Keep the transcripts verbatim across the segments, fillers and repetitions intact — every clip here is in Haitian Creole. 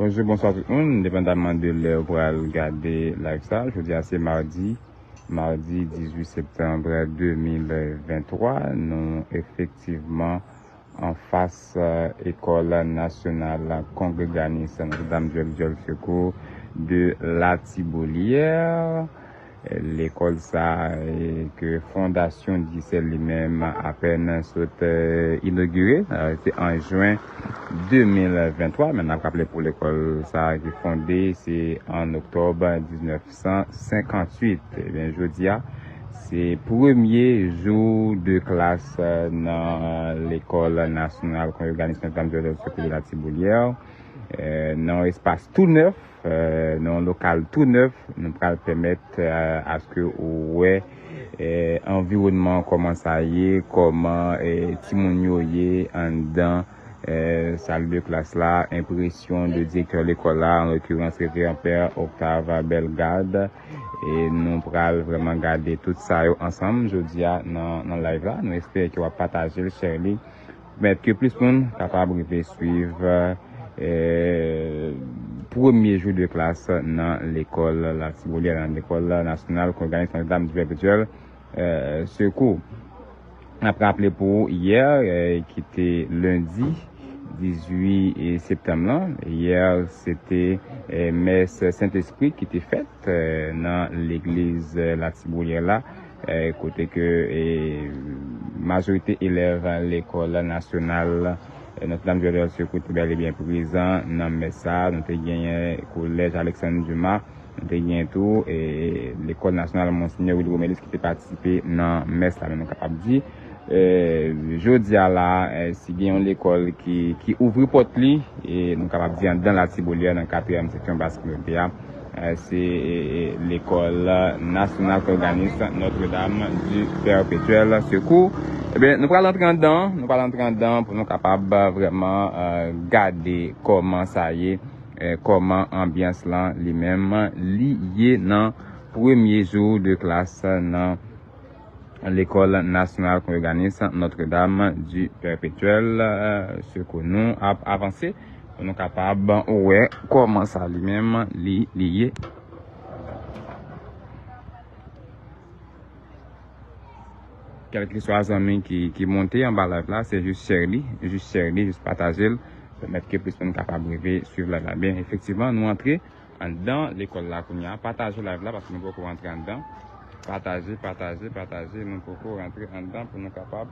Bonjou, bonswa tout moun, endepandamman de lè ou pral gade live sa. Jodi a se madi, madi dizuit septanm de mil venntwa. Nou efektivman anfas, eh, Lekòl Nasyonal Kongreganis Notre-Dame du Perpétuel Secours de Latibolière. Lekòl sa, eh, ke Fondasyon Digicel li menm apèn sot, eh, inogire, eh, se an jen de mil venntwa, men n ap raple pou lekòl sa ki fonde se an oktòb diznèf san senkantuit. Ebyen, jodi a, se premye jou de klas, eh, nan Lekòl Nasyonal Kongreganis Notre-Dame du Perpétuel Secours de Latibolière, eh, nan yon espas tou nèf, eh, nan yon lokal tou nèf, nou pral pèmèt, eh, aske ou wè, eh, anviwònman kòman sa ye, kòman, eh, timoun yo ye anndan, eh, sal de klas la, enpresyon de direktè lekòl la, an lokirans Reveran Pè Octave Bellegarde. E nou pral vrèman gade tout sa yo ansanm jodi a nan, nan live la. Nou espere ke w ap pataje l, share li, pèmèt ke plis moun kapab rive swiv, eh, premye jou de klas nan lekòl Latibolière, nan Lekòl Nasyonal Kongreganis Notre-Dame du Perpétuel, eh, Secours. N ap raple pou yè, eh, ki te lendi dizuit septanm lan. Yè, se te, eh, mès Sentespri ki te fèt, eh, nan legliz, eh, Latibolière la, eh, kote ke, eh, majorite elèv Lekòl Nasyonal, eh, Notre-Dame du Perpétuel Secours te bèl e byen prezan nan mès sa. Nou te genyen Kolèj Alexandre Dumas, nou te genyen tou, eh, Lekòl Nasyonal Monseigneur Willy Romelus ki te patisipe nan mès la. Men nou kapab di, eh, jodi a la, eh, si gen yon lekòl ki, ki ouvri pòt li, e nou kapab di anndan Latibolière nan katriyèm seksyon bas kominote a, eh, se, eh, eh, Lekòl Nasyonal Kongreganis Notre-Dame du Perpétuel Secours. Ebyen, nou pral antre anndan, nou pral antre anndan pou nou kapab, eh, vrèman, eh, gade kòman sa ye, eh, kòman anbyans lan li menm li ye nan premye jou de klas nan Lekòl Nasyonal Kongreganis Notre-Dame du Perpétuel, eh, Secours. Nou ap avanse pou nou kapab wè kòman sa li menm li, li ye. Kèlkeswa zanmi ki, ki monte anba live la, se jis share li, jis share li, jis pataje l, pèmèt ke plis moun kapab rive swiv live la. Byen, efektivman, nou antre anndan lekòl la kounye a. Pataje live la paske nou poko rantre anndan. Pataje, pataje, pataje. Nou poko rantre anndan pou nou kapab,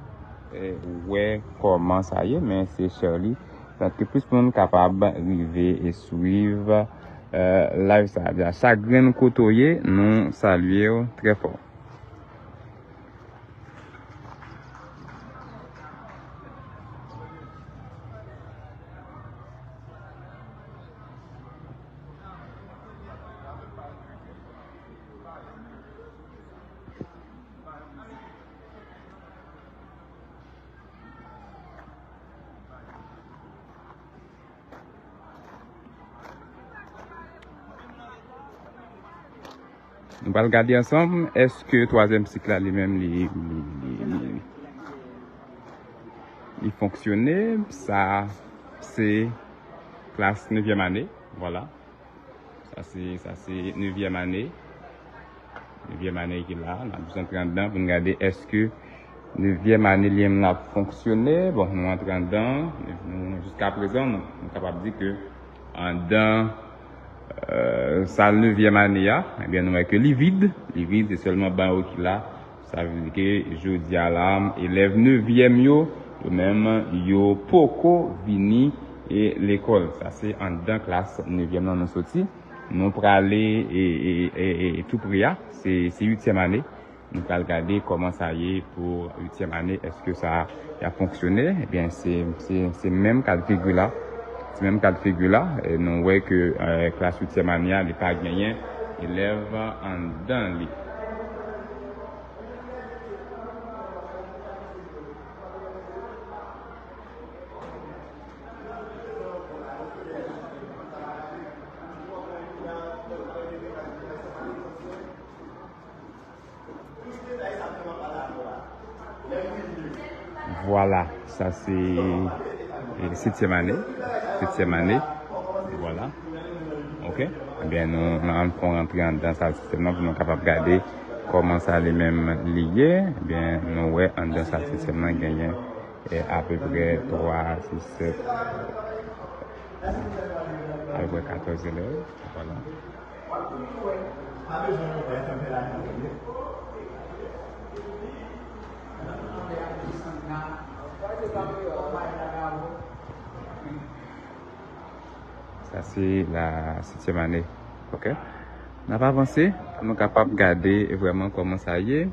eh, wè kòman sa ye, men se share li. Pèmèt ke plis moun kapab rive e swiv, eh, live sa. Chak grenn kote w ye, nou salye w trè fò. Nou pral gade ansanm, èske twazyèm sik la li menm li, li, li, li, li fonksyone. Sa se klas nevyèm ane, vwala. Sa se, sa se nevyèm ane. Nevyèm ane ki la, n ap jis antre anndan pou n gade èske nevyèm ane li menm l ap fonksyone. Bon, nou antre anndan, nou, jiska prezan, nou, nou kapab di ke anndan, eh, sal nevyèm ane a, ebyen, nou wè ke li vid, li vid, se sèlman ban yo ki la. Sa vle di ke jodi a la, elèv nevyèm yo, yo menm, yo poko vini, e, lekòl. Sa se anndan klas nevyèm lan nou soti. Nou prale, e, e, e, e, tou pre a, se, se uityèm ane. Nou pral gade kòman sa ye pou uityèm ane. Èske sa y ap fonksyone? Ebyen, se, se, se menm kad figi la. Se menm kad figi la. E nou wè ke, eh, klas uityèm ane a, li pa genyen elèv anndan li. Vwala, sa se, eh, setyèm ane. Setyèm ane. Vwala. Ok? Ebyen, nou, nou ann fè yon rantre anndan sal sistèm nan pou nou kapab gade kòman sa li menm li ye. Ebyen, nou wè anndan sal sistèm nan genyen, e, apeprè twa, sis, sèt, apeprè katòz elèv. Vwala. Sa se la sityèm ane. Ok. N ap avanse pou nou kapab gade vrèman kòman sa ye.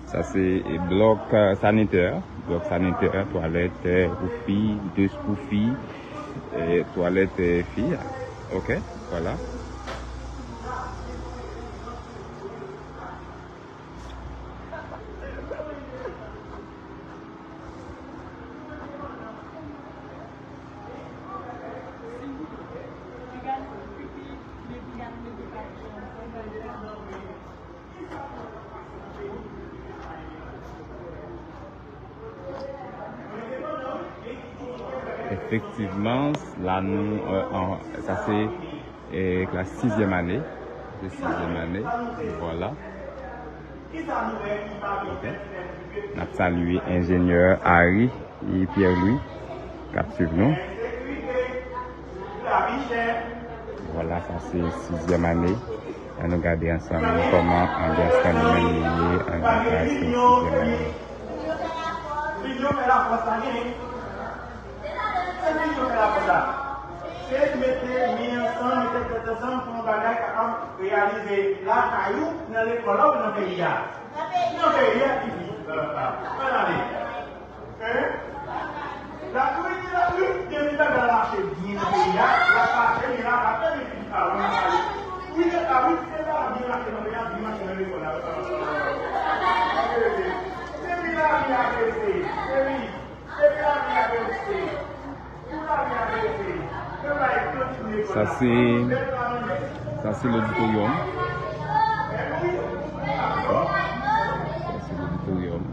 Sa se, e, blòk, e, sanitè, blòk sanitè, twalèt, e, pou fi, dous pou fi, e, twalèt, e, fi a. Ok, vwala. Efektivman, la nou, e, an, sa se, e, klas sizyèm ane. Se sizyèm ane, vwala. Ok. N ap salye enjenyè Harry e Pierre Louis k ap swiv nou. Vwala, sa se sizyèm ane. Ann nou gade ansanm kòman anbyans lan li menm li ye anndan klas sizyèm ane. Linyon fè lafòs la gen. Se linyon fè lafòs la. Se mete men ansanm, mete tèt ansanm pou yon bagay kapab reyalize lakay ou, nan lekòl la ou nan peyi a. Nan peyi a ki di, ann ale. Hein? Lapli, lapli, depi bagay la mache byen nan peyi a, l ap mache, men la pa fè depi a, w ap pale. Wi, se sa, wi, se pa byen mache nan peyi a, byen mache nan lekòl la. Depi lavi a prese, depi, depi lavi a prese, pou lavi a prese, yo bay kontinye lekòl la. Sa se, sa se loditoryòm. Dakò? Sa se loditoryòm.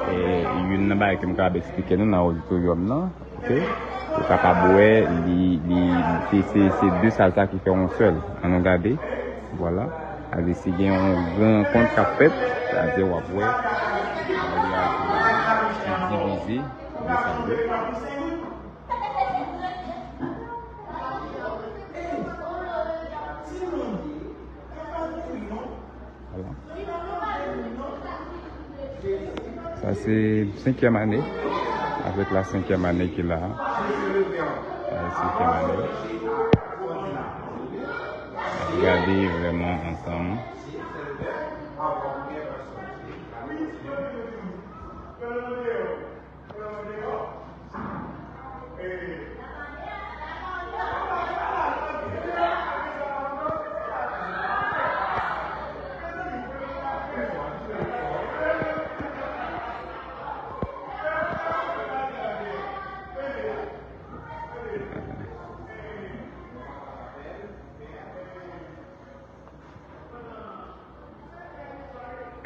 E, youn nan bagay ke m kapab eksplike nou nan oditoryòm nan, ok? Ou kapab wè, li, li, se, se, se de sal sa ki fè yon sèl. Ann nou gade. Vwala. Sa vle di si gen yon gran rankont k ap fèt, sa vle di w ap wè, li divize de sal yo. Vwala. Sa se senkyèm ane. Avèk la senkyèm ane ki la. Sa se senkyèm ane. N ap gade vrèman ansanm.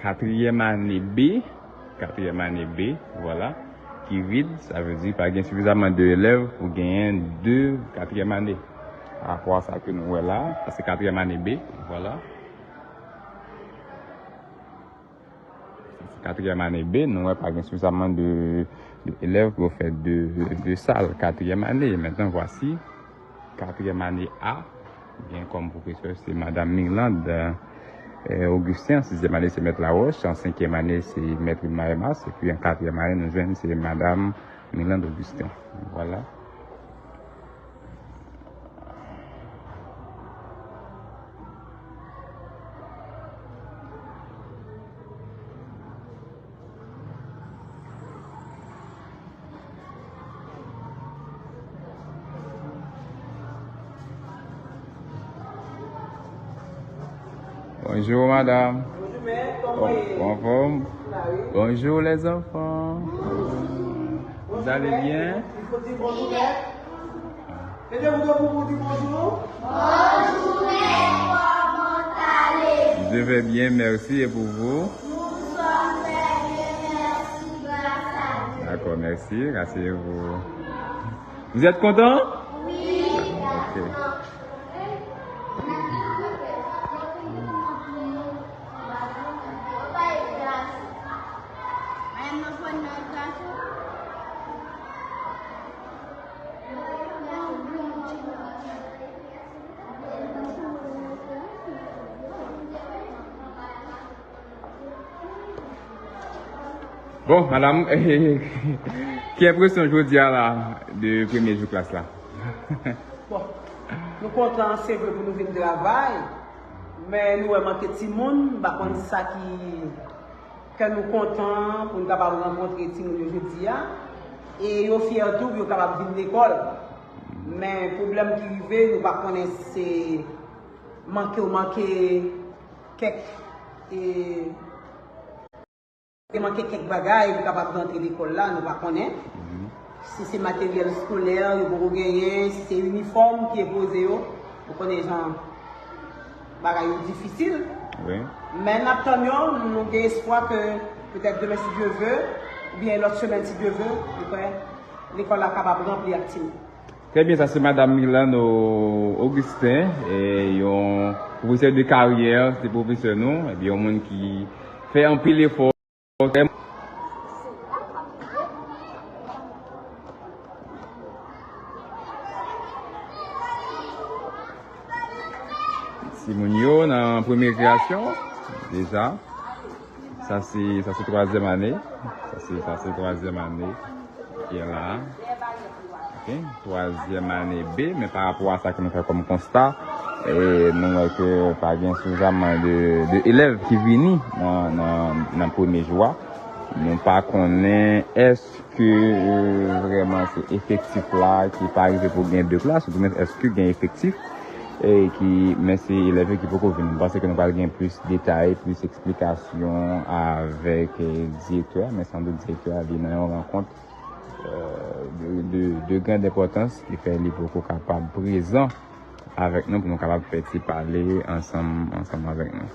Katriyèm ane B, katriyèm ane B, vwala, ki vid, sa vle di pa gen sifizaman de elèv pou genyen de katriyèm ane. Parapò a sa ke nou wè la, sa se katriyèm ane B, vwala. Sa se katriyèm ane B, nou wè pa gen sifizaman de, de elèv pou yo fè de, de sal katriyèm ane. Mentnan, vwasi, katriyèm ane A, gen kòm pwofesè, se Madam Mirlande, eh, Augustin. An sizyèm ane, se Mèt Laroche. An senkyèm ane, se Mèt Wilmaëmas. Epi an katriyèm ane, nou jwenn, se Madam Mirlande Augustin. Vwala. Bonjour, madame. Bonjour, maître. Comment vous allez ? Bonjour, les enfants. Vous allez bien ? Il faut dire bonjour, maître. Mettez-vous debout pour dire bonjour. Bonjour, maître. Comment allez-vous ? Je vais bien, merci. Et pour vous ? Nous sommes très bien, merci. Merci, rasseyez-vous. Vous êtes content? Oui. Ok. Bon, madanm, ki enpresyon jodi a la de premye jou klas la? Bon, nou kontan, se vre, pou nou vin travay, men nou wè manke timoun, m pa konn sa ki fè nou kontan pou nou kapab rankontre timoun yo jodi a. E yo fyè tou pou yo kapab vin lekòl. Men pwoblèm ki rive, nou pa konnen si se manke yo manke kèk, e, te manke kèk bagay pou kapab rantre lekòl la, nou pa konnen. Si se materyèl eskolè, yo poko genyen, si se inifòm ki enpoze yo, nou konnen jan bagay yo difisil. Men n ap tann yo, nou gen espwa ke petèt demen, si Dye ve, oubyen lòt semèn, si Dye ve, nou kwè lekòl la kapab ranpli ak timoun. Trè byen, sa se Madanm Milano Augustin, e yon pwofesè de karyè, se pwofesè nou, epi yon moun ki fè anpil efò. Timoun yo nan premye kreyasyon, deja. Sa se, sa se twazyèm ane. Sa se, sa se twazyèm ane ki gen la. Ok, twazyèm ane B, men pa rapò a sa ke nou fè kòm konsta, e nou wè ke pa gen sifizaman de, de elèv ki vini nan, nan, nan premye jou a. Nou pa konnen èske, e, vrèman se efektif la ki pa rive pou gen de klas, oubyen èske gen efektif, e ki, men se elèv yo ki poko vini. M panse ke nou pral gen plis detay, plis eksplikasyon avèk, e, direktè a, men sandout direktè a li nan yon rankont, e, de, de, de grand enpòtans ki fè li poko kapab prezan avèk nou pou nou kapab fè ti pale ansanm, ansanm avèk nou.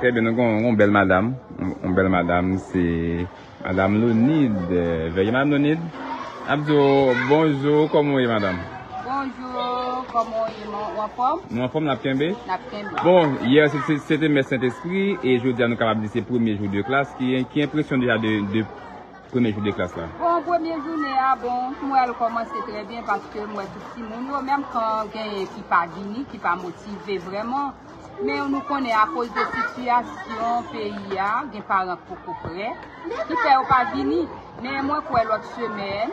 Trè byen, nou gen yon, yon bèl madanm. Yon, yon bèl madanm, se Madanm Lonide. Veye Madanm Lonide. N ap di w bonjou, kòman w ye, madanm? Bonjou, kòman w ye, man? Ou anfòm? Nou anfòm, n ap kenbe? N ap kenbe. Bon, yè se, se, se te mès Sentespri, e jodi a nou kapab di se premye jou de klas. Ki, ki enpresyon deja de, de premye jou de klas la? Bon, premye jounen a, bon, m wè l kòmanse trè byen paske m wè tout timoun yo, menm kan genyen ki pa vini, ki pa motive vrèman. Men nou konnen akoz de sitiyasyon peyi a, gen paran k poko prè, ki fè yo pa vini. Men mwen kwè lòt semèn,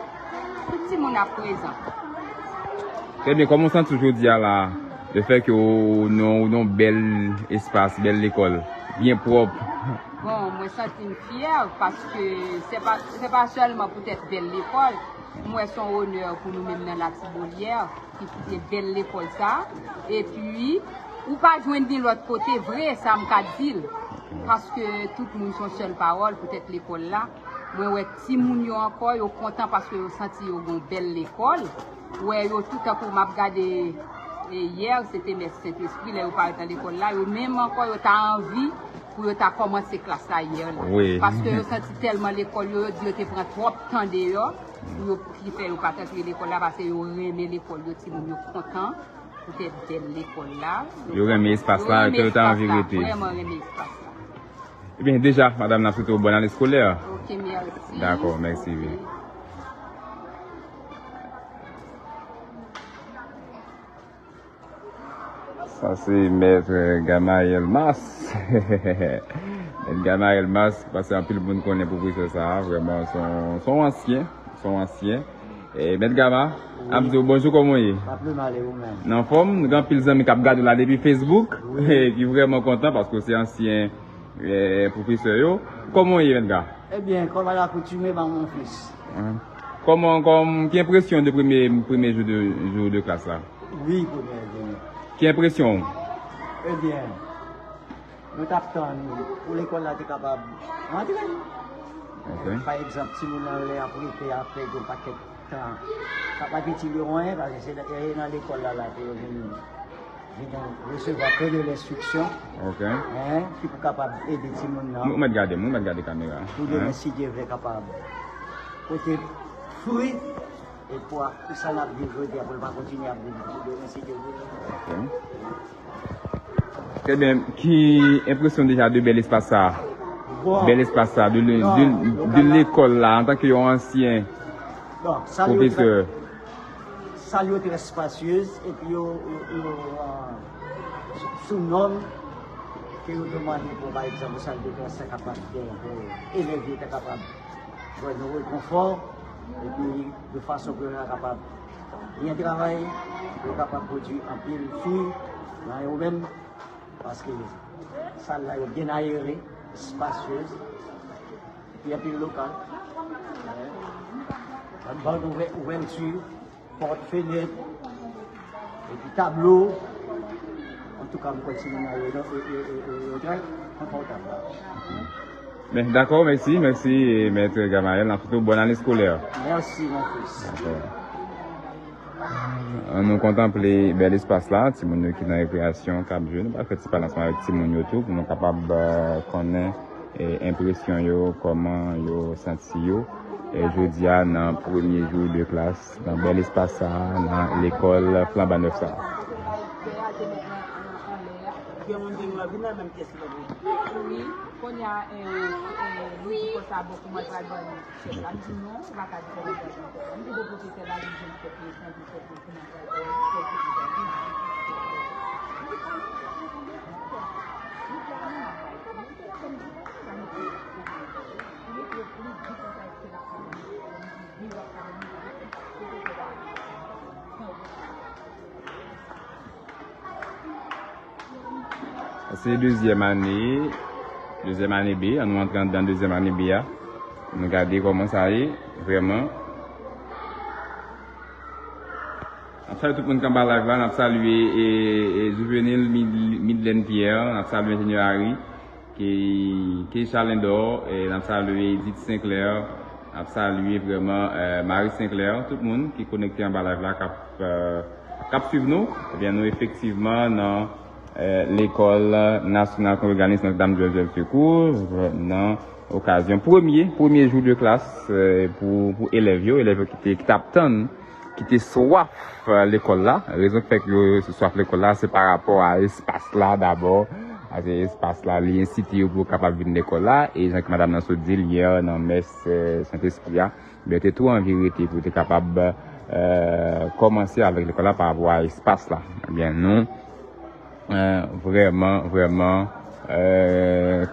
tout timoun ap prezan. Trè byen, kòman w santi w jodi a la, lefètke w nan yon bèl espas, bèl lekòl, byen pwòp? Bon, mwen santi m fyè paske se pa, se pa sèlman poutèt bèl lekòl, m wè se yon onè pou nou menm nan Latibolière ki kite bèl lekòl sa. Epi, ou pa jwenn ni lòt kote vre, sa m ka di l. Paske tout moun se yon sèl pawòl poutèt lekòl la. Mwen wè timoun yo ankò, yo kontan paske yo santi yo gen yon bèl lekòl. Ou wè yo tou tankou m ap gade, e, yè, se te mès Sentespri, lè yo parèt nan lekòl la, yo menm ankò, yo ta anvi pou yo ta kòmanse klas la yè la. Paske yo santi tèlman lekòl yo, yo di yo te pran twòp tan deyò, pou yo, ki fè yo pa t antre lekòl la, paske yo renmen lekòl yo, timoun yo kontan poutèt bèl lekòl la. Yo renmen espas la, ke yo ta anvi rete. Vrèman renmen espas la. Ebyen, deja, madanm, n ap swete w bòn ane eskolè. Ok, mèsi. Dakò, mèsi, wi. Sa se mèt Gamayèl Mas. Mèt Gamarel Mars, paske anpil moun konnen pwofesè sa a, vrèman, se yon, se yon ansyen, se yon ansyen. E, Mèt Gama, wi, ap di w bonjou, kòman w ye? Pa pli mal, e ou menm? Nan fòm, nou gen anpil zanmi k ap gade w la depi Facebook, wi, ki vrèman kontan paske w se ansyen, e, pwofesè yo. Kòman w ye, Mèt Ga? Ebyen, kòm alakoutime, ba mon fis. Kòman, kòm, ki enpresyon de premye, premye jou de, jou de klas la? Wi, premye jounen. Ki enpresyon w? Ebyen, nou t ap tann pou lekòl la te kapab rantre. Ok. Pa egzanp, timoun nan lè ap rete apre yon pakèt tan, sa pa t itil yo anyen, paske se nan, e nan lekòl la, la ke yo vin, vin resevwa ke de lenstriksyon, ok, en, ki pou kapab ede timoun nan. Ou mèt gade m, ou mèt gade kamera. Pou demen, si Dye vle, kapab pote fwi. E pou, pou sa n ap viv jodi a, pou l pa kontinye ap viv pou demen, si Dye vle. Ok. Trè byen. Ki enpresyon deja de bèl espas sa a? Bon. Bèl espas sa a, de, de, de lekòl la, antanke yon ansyen pwofesè. Sal yo trè spasyez, epi yo, yo, yo, euh, sou, sou nòm ke yo demande pou, pa egzanp, sal de klas sa kapab gen pou elèv yo ta kapab jwenn yon rekonfò, epi de fason pou yo ta kapab byen travay, pou yo kapab pwodui anpil fwi nan yo menm, paske sal la yo byen ayere, spasyez, epi anpil lokal. Ban ouvè, ouvèti, pòt, fenèt, epi tablo. Antouka, m kwè timoun nan yo, yo, yo, yo, yo, yo trè konfòtab la. Ben, dakò, mèsi, mèsi, e, Mèt Gamayèl. N ap swete w bòn ane eskolè. Mèsi, mon fils. Dakò. An nou kontanple bèl espas la, timoun yo ki nan rekreyasyon k ap jwe. Nou pral fè ti pale ansanm avèk timoun yo tou, pou nou kapab, euh, konnen, e, enpresyon yo, kòman yo santi yo, e, jodi a nan premye jou de klas nan bèl espas sa a, nan lekòl flanban nèf sa a. Gen moun gen dwa vin nan menm pyès li. Wi, kounye a, e, e, li di konsa, bon, pou mwen pral ban li chèk la. M di non, ou pa ka di sa, ou pa ka di sa. M di bon, pwofesè la vin jwenn chèk li, san di chèk li. Se dezyèm ane, dezyèm ane B, an nou antre anndan dezyèm ane B a. Nou gade kòman sa ye, vrèman. N ap salye tout moun k anba live la, n ap salye, e, e, Juvenil Mid-, Midlen Pierre, n ap salye Enjenyè Harry, ki, Keisha Lindor, e, n ap salye Edith Sinclair, n ap salye vrèman, e, Marie Sinclair, tout moun ki konekte anba live la, k ap, e, k ap swiv nou. Ebyen, nou efektivman nan, e, Lekòl Nasyonal Kongreganis Notre Dame du Secours, nan okazyon premye, premye jou de klas, e, pou, pou elèv yo, elèv yo ki te, ki t ap tann, ki te swaf, e, lekòl la. Rezon k fè ke yo swaf lekòl la, se pa rapò a espas la dabò. Paske espas la, li ensite yo pou yo kapab vin lekòl la. E jan ke madanm nan sot di l yè nan mès, e, Sentespri a, ebyen, yo te tou anvi rete pou yo te kapab, e, kòmanse avèk lekòl la pa rapò a espas la. Ebyen, nou, e, vrèman, vrèman, e,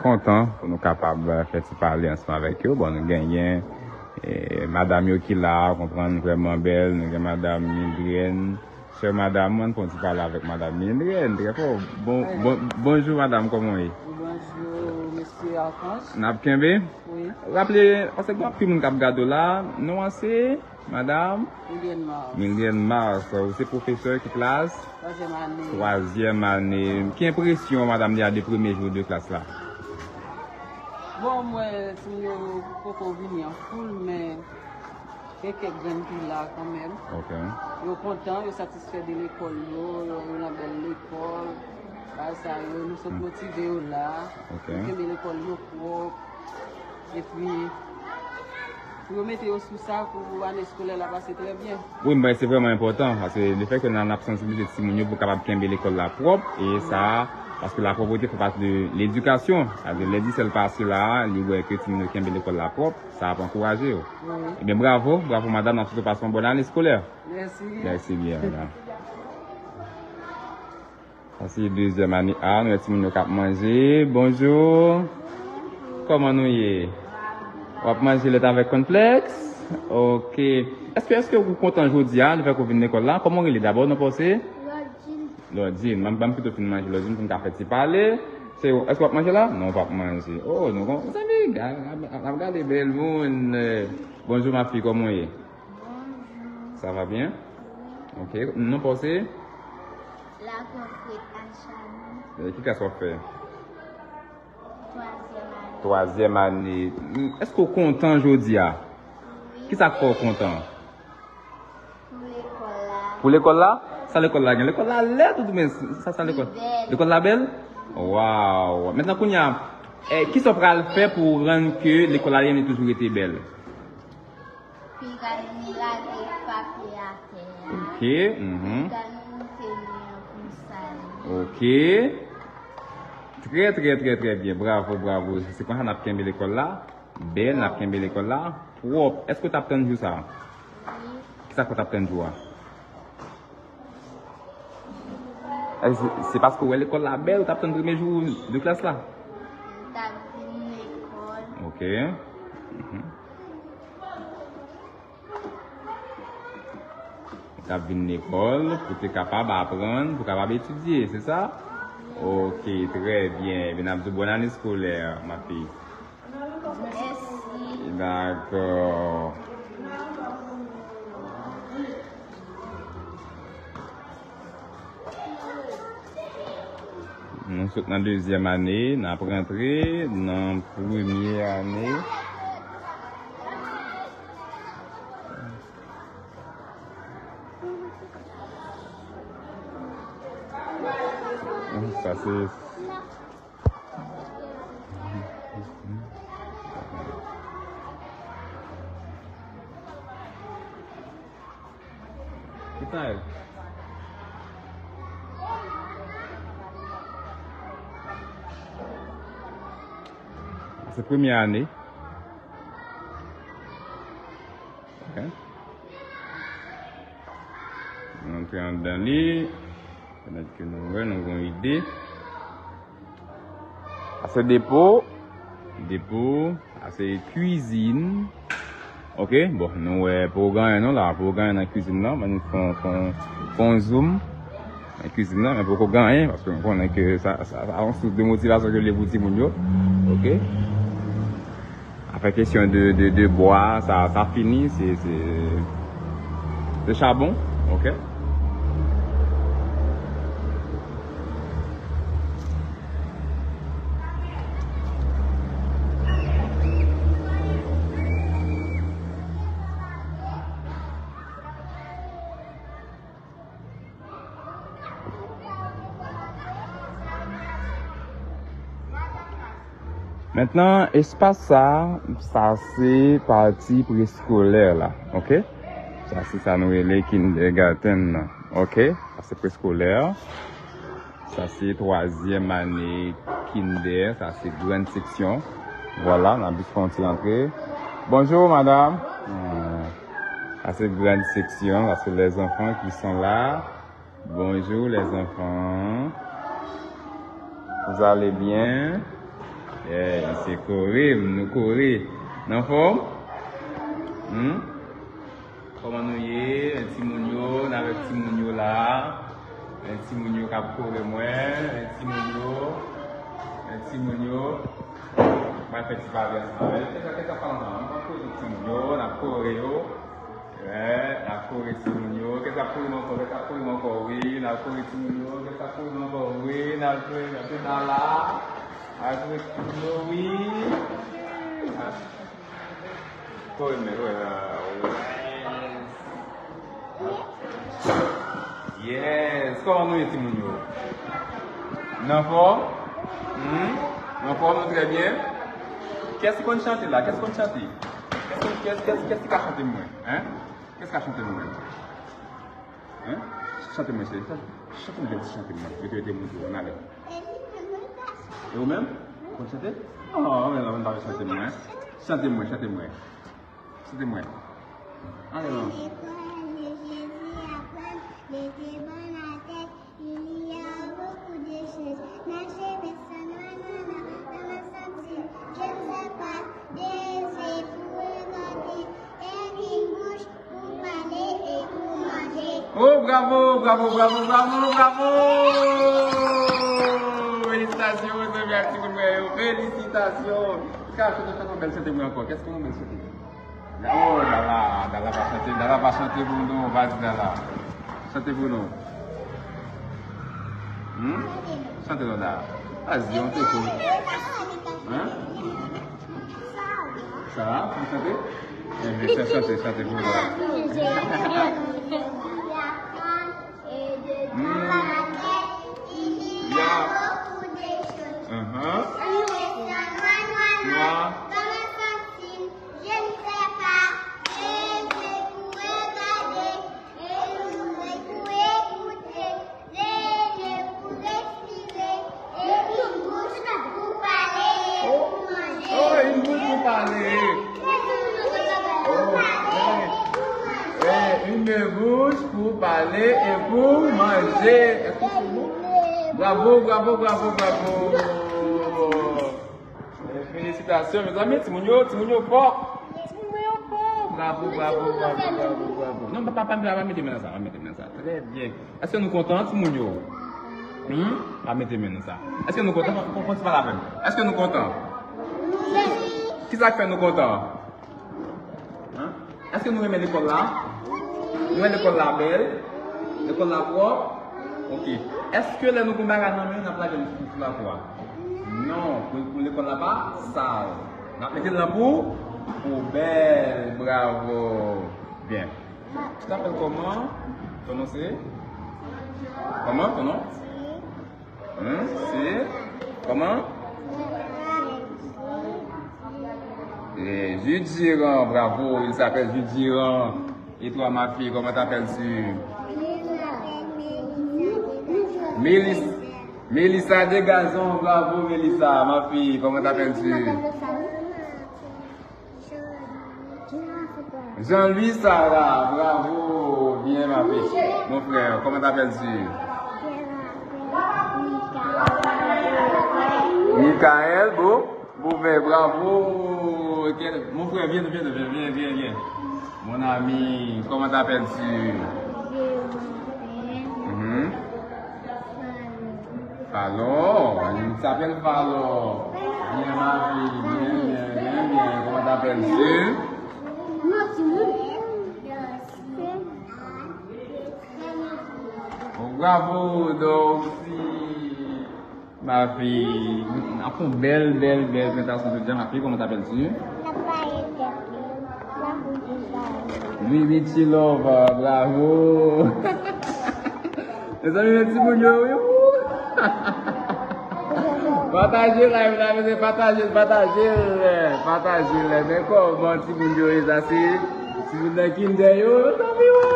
kontan pou nou kapab, e, fè ti pale ansanm avèk yo. Bon, nou genyen, e, madanm yo ki la, konprann, vrèman bèl. Nou gen madanm Mildrène, chè madanm, ann fè yon ti pale avèk madanm Mildrène, trè fò. Bon, bon, bonjou, madanm, kòman w ye? Bonjou, mesye Archange. N ap kenbe? Wi. Raple, paske gen anpil moun k ap gade w la, non an se? Madanm? Mildrène Mars. Mildrène Mars, ou se pwofesè ki klas? Twazyèm ane. Twazyèm ane. Ki enpresyon madanm li a de premye jou de klas la? Bon, mwen, timoun yo poko vini an foul, men gen kèk grenn ki la kanmenm. Ok. Yo kontan, yo satisfè de lekòl yo, yo, yo nan bèl lekòl. Bagay sa yo, nou sot motive yo la. Ok. Yo kenbe lekòl yo pwòp. Epi, pou yo mete yo sou sa, pou ane eskolè la pase trè byen. Wi, m panse se vrèman enpòtan, paske lefètke n ap sansibilize timoun yo pou kapab kenbe lekòl la pwòp, e sa, paske lapwòpte fè pati de ledikasyon. Sa vle di, lè Dicel pase la, li wè ke timoun yo kenbe lekòl la pwòp, sa ap ankouraje yo. Wi. Ebyen, bravo, bravo, madanm, n ap swete w pase yon bòn ane eskolè. Mèsi. Mèsi byen, madanm. Sa se dezyèm ane A, nou wè timoun yo k ap manje. Bonjou. Kòman nou ye? W ap manje lèt avèk kònflèks? Ok. Èske, èske ou kontan jodi a, lefètke w vin lekòl la? Kòman w rele dabò, non pa w se? Lodjin. Lodjin. Ban m, ban m pito fin manje Lodjin pou m ka fè ti pale. Se, èske w ap manje la? Non, w p ap manje. Oh, nou kon, zanmi, ga-, ap, ap gade bèl moun. Bonjou, ma fi, kòman w ye? Bonjou. Sa va byen? Wi. Ok. Non pa w se? Lakonfrèt Anchani. E ki klas w ap fè? Twazyèm ane. Twazyèm ane. Èske w kontan jodi a? Wi. Kisa k fè w kontan? Pou lekòl la. Pou lekòl la? Sa lekòl la gen? Lekòl la lèd ou men sa, sa lekòl? Li bèl. Lekòl la bèl? Waw. Mentnan kounye a, eh, kisa w pral fè pou w rann ke lekòl la li toujou rete bèl? Piga nou lage papye atè a. Ok, mhm. Piga nou moute li an konsa. Ok. Trè, trè, trè, trè byen. Bravo, bravo. Se konsa n ap kenbe lekòl la. Bèl, n ap kenbe lekòl la. Pwòp. Èske w t ap tann jou sa a? Wi. Kisa k fè w t ap tann jou a? Èske se, se paske w wè lekòl la bèl, ou t ap tann premye jou de klas la? M t ap vin lekòl. Ok. Mhm. Ou t ap vin lekòl pou te kapab aprann, pou kapab etidye, se sa? Ok, trè byen. Ebyen, n ap di w bòn ane eskolè, ma fille. Mèsi. Dakò. Nou sot nan dezyèm ane, n ap rantre nan premye ane. Sa se Ki sa ye? Se premye ane. Ok. Nou antre anndan li. Pèmèt ke nou wè, nou gen yon ide. Sa se depo. Depo. Sa se kwizin. Ok, bon, nou wè, poko gen anyen non la, poko gen anyen nan kwizin nan, men nou fè yon, fè yon, fè yon zoom nan kwizin nan, men poko gen anyen, paske nou konnen ke sa, sa, sa yon sous de motivasyon ke l ye pou timoun yo. Ok. Afè kesyon de, de, de bwa, sa, sa fini, se, se, se chabon, ok? Mentnan, espas sa, sa se pati preskolè la, ok? Sa se sa nou rele kindergarten nan, ok? Sa se preskolè. Sa se twazyèm ane kinder, sa se grann seksyon. Vwala, n ap jis fè yon ti rantre. Bonjou, madam. Ah, sa se grann seksyon, sa se les enfants qui sont là. Bonjour les enfants. Vous allez bien? Yeah, se kore, nou kore. N anfòm? Hmm? Kòman nou ye? Men timoun yo, n avèk timoun yo la. Men timoun yo k ap kore mwen. Men timoun yo. Men timoun yo. Mwen fè ti pale ansanm avè yo. Kèt sa, kèt sa, pale ansanm. M ap kore tout timoun yo, n ap kore yo. Wè, n ap kore timoun yo. Kèt sa, kore m ankò, kèt sa, kore m ankò, wi. N ap kore timoun yo. Kèt sa, kore m ankò, wi. N ap kore, n ap kore la. N ap kore timoun yo, wi. Kore m, wè, wè. Yes! Kòman nou ye, timoun yo? N anfòm? Hmm? N anfòm, nou trè byen? Kiyès ki konn chante la? Kiyès ki konn chante? Kiyès, kiyès, kiyès, kiyès ki ka chante mwen? Hein? Kiyès ki ka chante mwen? Hein? Chante mwen, cheri. Chante mwen, chante mwen. Mete, mete moun pou mwen, ale. E ou menm? Ou konn chante? Oh, men la, ou pa chante mwen. Chante mwen, chante mwen. Chante mwen. Ale non. L'école de Jésus apprend les bonnes têtes. Il y a beaucoup de choses. Nager personne, non, non, non, dans le sentier. Je ne sais Bravo, bravo, bravo, bravo, bravo! Felisitasyon, mezanmi, ak timoun mwen yo. Felisitasyon! Ka chante, chante yon bèl chante pou mwen ankò. Kès ki yon bèl chante? Oh, Dala, Dala va chante, Dala va chante pou nou. Vas-y, Dala. Chante pou nou. Hmm? Chante non, Dala. Vas-y, on t'écoute. Hein? Sa, pou chante? Eh, chante, chante, chante pou nou. Hmm. Ya. Uh-huh. Nwa. Oh, oh, une bouche pour parler. Oh, eh, eh, une bouche pour parler et pour manger. Est-ce que c'est bon? Bravo, bravo, bravo, bravo. Eh, felisitasyon, mezanmi, timoun yo, timoun yo fò. Timoun yo fò. Bravo, bravo, bravo, bravo, bravo. Non, pa, pa, pa, pa mete men nan sa, pa mete men nan sa. Trè byen. Èske nou kontan, timoun yo? Hmm? Pa mete men nan sa. Èske nou kontan? Fò, fò, fò ti pale avè m. Èske nou kontan? Kisa k fè nou kontan? Hein? Èske nou renmen lekòl la? Nou wè lekòl la bèl? Lekòl la pwòp? Ok. Èske lè nou gen bagay nan men nou, n ap lage l sou, sou lakou a? Non, pou, pou lekòl la pa sal. N ap mete l nan pou, poubèl. Bravo. Byen. Tu t'appelles comment? Ton nom c'est? Comment ton nom? Hmm, c'est? Comment? Eh, Jude Girand, bravo, il s'appelle Jude Girand. Et toi, ma fille, comment t'appelles-tu? Mélissa. Mélissa Dégazon, bravo, Mélissa, ma fille, comment t'appelles-tu? Jean-Louis Sarah, bravo, bien ma fille. Mon frère, comment t'appelles-tu? Michael, beau, Beauvais, bravo. Quel- Mon frère, viens, viens, viens, viens, viens, viens. Mon ami, comment t'appelles-tu? Mhm. Falon, il s'appelle Falon. Bien, ma fille, bien, bien, bien, bien. Comment t'appelles-tu? Bon, bravo, Dorcy. Ma fille, n ap fè yon bèl, bèl, bèl prezentasyon jodi a, ma fille. Comment t'appelles-tu? Wi, wi, Chilova, bravo. Mezanmi, men timoun yo, wi. Pataje live la, mezanmi, pataje l, pataje l, pataje l. Men kòman timoun yo ye, sa se timoun nan kinder yo, mezanmi, wi.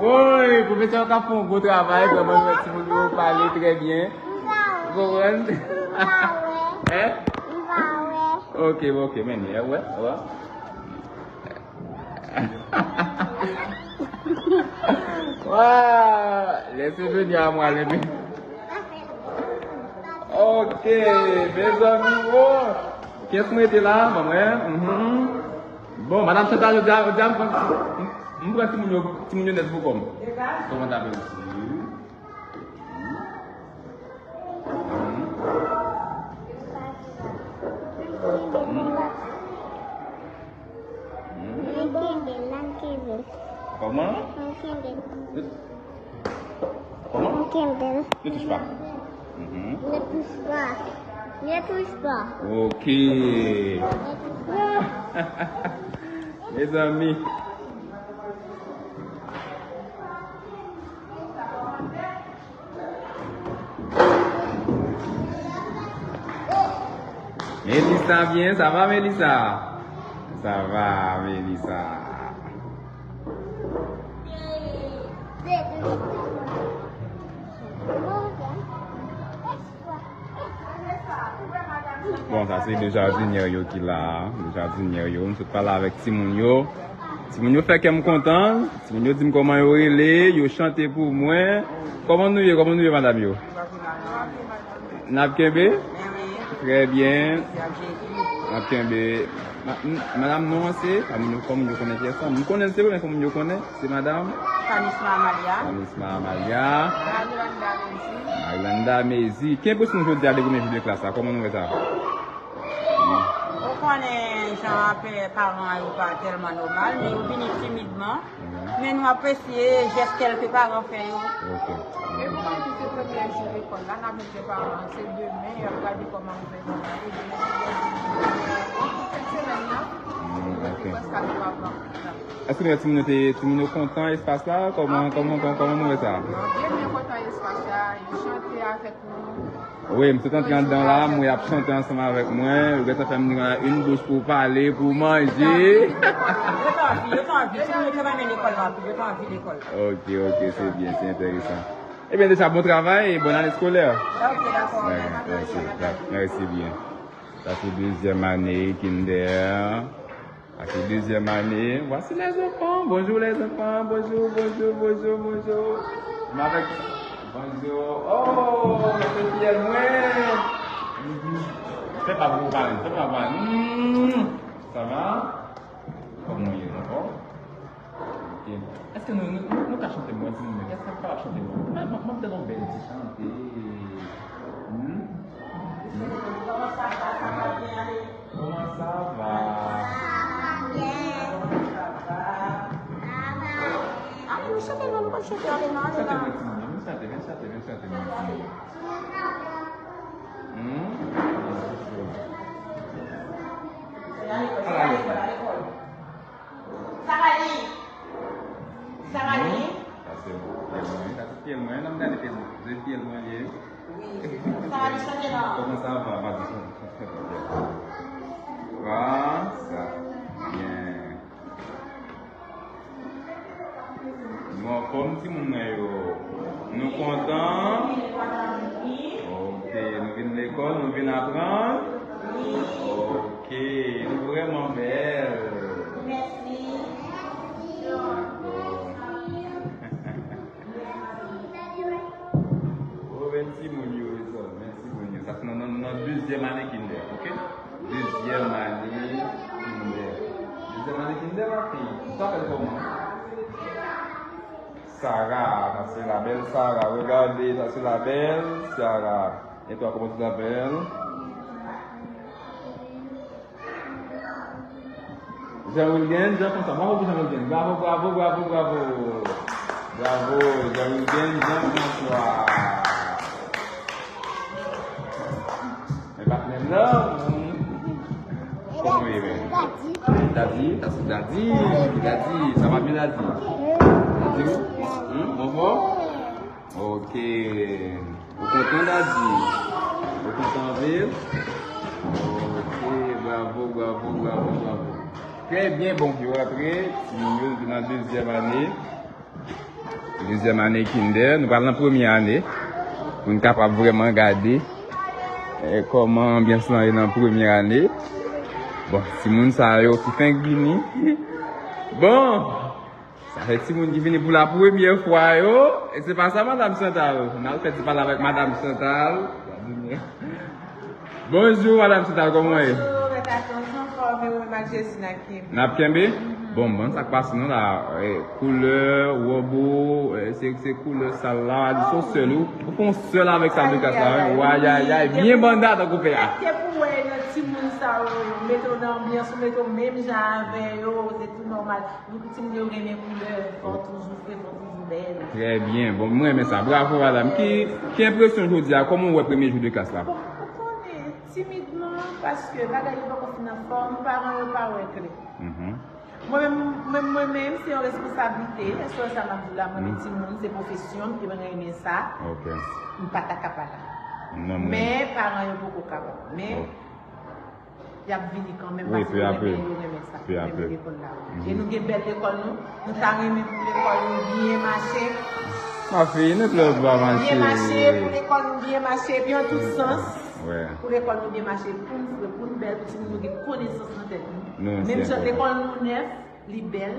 Woy, pwofesè yo ka fè yon gwo travay, vrèman, nou wè timoun yo pale trè byen. Ou konprann? Hein? Ok, ok, men, wè, wè. Wa, laissez venir à moi, les. Ok, mezanmi, wo. Kiyès mwen te la? Ban mwen. Mhm. Bon, madanm Chantal, jodi a, jodi a, m pran, m, m pran timoun yo, timoun yo nèt pou kò m. Kòman ta fè? Mwen kenbe l, mwen kenbe l. Kòman? Mwen kenbe l. Kòman? Mwen kenbe l. Ne touche pas. Mhm. Ne touche pas. Ne touche pas. Ok. Ne touche pas. Mezanmi. Melissa, byen, sa va, Melissa? Sa va, Melissa. Bon, sa se de jadinyè yo ki la a. De jadinyè yo. M sot pale avèk timoun yo. Timoun yo fè kè m kontan. Timoun yo di m kòman yo rele. Yo chante pou mwen. Kòman nou ye? Kòman nou ye, madanm yo? N ap kenbe? Trè byen. N ap kenbe. Ma- m- Madanm, non an se, pa moun yo, kòm yo konnen pyès la. M konnen l se vre, men fò moun yo konnen. Se madanm Kanisma Amalia. Kanisma Amalia. Marilanda Mezi. Marilanda Mezi. Ki enpresyon w jodi a de premye jou de klas la? Kòman nou wè sa? Ou konnen jan apè paran yo pa tèlman nòmal, men yo vini timidman. Men nou apresye jès kèlke paran fè yo. Ok. E pou mwen ki se premye jou lekòl la, n ap mete paran, se demen y ap gade kòman gouvènman la, e demen se dènye jou. Bon, tout fèt semèn nan, nou mete prèske a twa paran. Èske nou wè timoun yo te, timoun yo kontan espas la? Kòman, kòman, kòman, kòman nou wè sa? Yo byen, byen kontan espas la, yo chante avèk nou. Wi, m sot antre anndan la, m wè y ap chante ansanm avèk mwen. Ou gentan fè m gen yon bouch pou pale, pou manje. Yo t anvi, yo t anvi. Timoun yo te renmen lekòl la anpil, yo t anvi lekòl. Ok, ok, se byen, se enteresan. Ebyen, deja, bon travay e bòn ane eskolè. Ok, dakò. Mèsi, mèsi byen. Sa se dezyèm ane kinder. Sa se dezyèm ane. Voici les enfants. Bonjour les enfants. Bonjour, bonjour, bonjour, bonjour. M avèk. Bonjour. Oh, se fiyèl mwen. Fè pa pou pale, fè pa pale. Hmm. Ça va? Kòman w ye, anfòm? Ok. Èske nou, nou, nou, nou ka chante mwen, ti moun? Èske nou kapab chante mwen? Mwen, mwen, mwen tande yon bèl ti chante. Hmm? Hmm? Kòman sa va? Sa va byen, ale. Kòman sa va? Sa va byen. Kòman sa va? Sa va. Ale, nou chante non, nou pa chante ale non, ale non. Chante mwen, ti moun, vin chante, vin chante, vin chante mwen, ti moun. Hmm? Ala lekòl, ala lekòl. Sa va li? Sa va li? Sa se pyè mwen, sa se pyè mwen, nan m gade Facebook, se pyè mwen ye. Wi. Sa va li chante non? Kòman sa va, madanm? Sa va byen. Nou anfòm, timoun mwen yo. Nou kontan? Ok, nou vin lekòl, nou vin aprann? Ok, nou vrèman bèl. Dakò. Oh, men timoun yo, men timoun yo. Sa se nan, nan, nan dezyèm ane kinder, ok? Dezyèm ane kinder. Dezyèm ane kinder, la fi. Ou t apèl kòman? Sarah, ça c'est la belle Sarah. Regardez, ça c'est la belle Sarah. Et toi, comment tu t'appelles? Jean Wilgen, Jean François. Bravo pou Jean Wilgen. Bravo, bravo, bravo, bravo. Bravo, Jean Wilgen, Jean François. Men patnè m nan. Kòman w ye, men? Dadi, sa se Dadi. Dadi, sa va byen, Dadi? Dadi, hmm, bon, bon? Ok. Ou kontan, Dadi? Ou kontan anpil? Ok, bravo, bravo, bravo, bravo. Trè byen, bon, yo rantre. Timoun yo, nou nan dezyèm ane. Dezyèm ane kinder. Nou pral nan premyè ane. Pou n kapab vrèman gade, eh, kòman anbyans lan ye nan premyè ane. Bon, timoun sa yo ki fenk vini. Bon! Sa se timoun ki vini pou la premyè fwa yo. E se pa sa, Madam Chantal. N al fè ti pale avèk Madam Chantal. Bonjou, Madam Chantal, kòman w ye? Bonjou, mèt Atons, anfòm, e ou menm ak Jezi n ap kenbe. N ap kenbe? Mhm. Bon, bon, sa k pase non la, eh, koulè, wòb ou, eh, se, se koulè sal la, li se yon sèl, ou, ou fè yon sèl avèk sal de klas la, wi. Ayayay, byen banda tankou pè a. Depi w wè nan timoun sa yo, mete w nan anbyans, ou mete w menm jan avè yo, se tou nòmal. Timoun yo renmen koulè, fò w toujou fre, fò w toujou bèl. Trè byen. Bon, mwen renmen sa. Bravo, madanm. Ki, ki enpresyon jodi a? Kòman w wè premye jou de klas la? Bon, ou konnen, timidman, paske bagay yo poko fin anfòm, paran yo pa wè klè. Mhm. Mwen menm, mwen, mwen menm, se yon responsablite. Èske w wè sa m ap di w la? Mwen, mhm, timoun, se pwofesyon m, e mwen renmen sa. Ok. M pa ta ka pa la. Non, mwen. Men, paran yo poko kapab. Men, ok. Y ap vini kanmenm, wi, paske yo renmen, yo renmen sa, yo renmen lekòl la, wi. Mhm. E nou gen bèl lekòl nou, nou ta renmen pou lekòl nou byen mache. Ma fille, nou t lòt pa mache. Byen mache, pou lekòl nou byen mache, epi an tout sans, wi, pou lekòl nou byen mache, pou n fre, pou n bèl, pou timoun yo gen konesans nan tèt nou. Menm jan lekòl nou nèf, li bèl,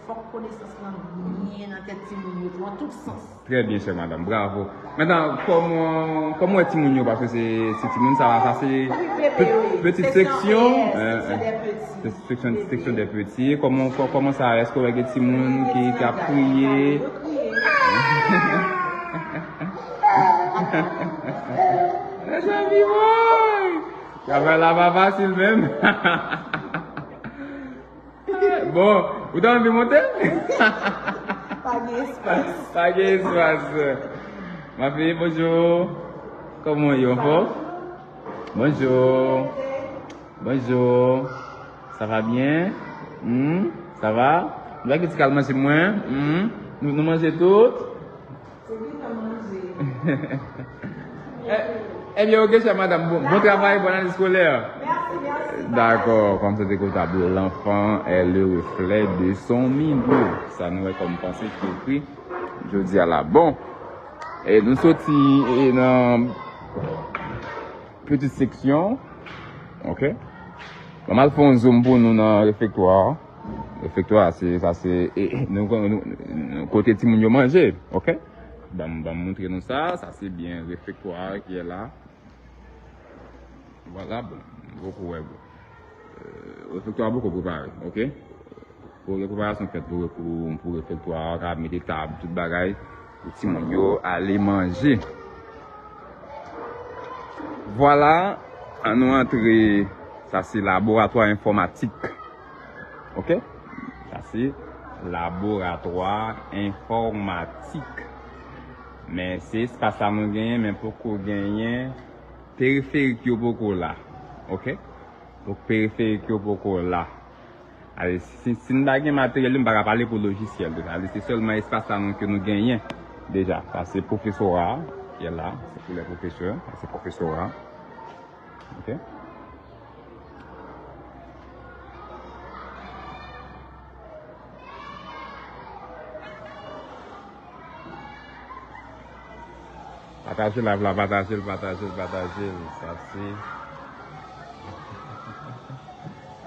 Fòk konesans lan byen nan tèt timoun yo tou, an tout sans. Trè byen, chè madanm. Bravo. Mentnan, kòman, kòman w wè timoun yo? Paske se, se timoun sa, sa se pe-, petit section, euh, section, section des petits. Kòman, kò-, kòman sa, èske w wè gen timoun ki, ki ap kriye? Mezanmi, woy! Travay la pa fasil menm. Bon, ou ta anvi monte? Pa gen espas. Pa gen espas. Ma fille, bonjour. Comment est-ce? Bonjour. Bonjour. Ça va bien? Hmm? Ça va? Nou pa gen ti kal manje mwen? Hmm? Nou, nou manje tout? Se li k ap manje. Eh, eh bien, ok, chère madame. Bon, bon travail, bonne année scolaire. Merci, merci. D'accord, comme c'est écoutable, l'enfant est le reflet de son milieu. Sa nou wè kòm panse ki ekri jodi a la. Bon, e nou soti, e, nan petite section. Ok. Mwen al fè yon zoom pou nou nan refektwa a. Refektwa a, se, sa se, e, e, nou, nou, nou, kote timoun yo manje. Ok. Ban m, ban m montre nou sa. Sa se byen refektwa a ki la. Vwala, bon, nou poko wè, bon. Euh, refektwa a poko prepare, ok? Pou gen preparasyon fèt pou, pou, pou refektwa a, ka mete tab, tout bagay, pou timoun yo ale manje. Vwala, an nou antre, sa se laboratwa enfòmatik. Ok? Sa se laboratwa enfòmatik. Men se espas la nou genyen, men poko genyen, periferik yo poko la. Ok? Donk, periferik yo poko la. Ale, si, si n pa gen materyèl yo, m pa ka pale pou lojisyèl deja. Ale, se sèlman espas la nou, ke nou genyen deja. Sa se pwofesora a ki la. Se pou lè pwofesè. Sa se pwofesora a. Ok? Pataje live la, pataje l, pataje l, pataje l. Sa se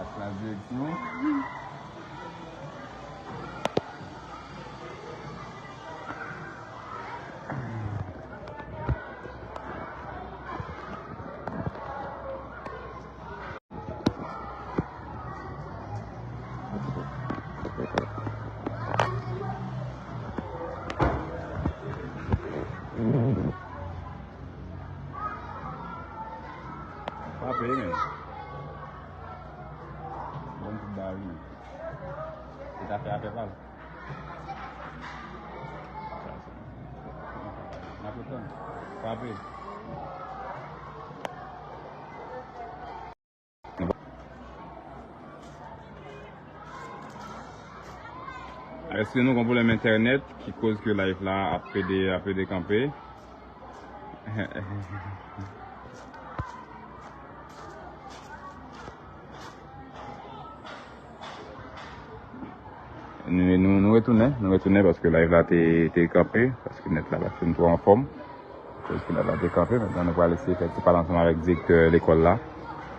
ak la direksyon. Frape, men. Bon, tout bagay. Se ta fè afè pa l. N ap tann. Frape. Èske nou gon pwoblèm entènèt ki koz ke live la ap pede, ap pede kanpe? Nou, nou, nou retounen, nou retounen paske live la te, te kanpe, paske nèt la pa fin twò anfòm. Paske live la te kanpe, mentnan nou pral eseye fè ti pale ansanm avèk direktè lekòl la.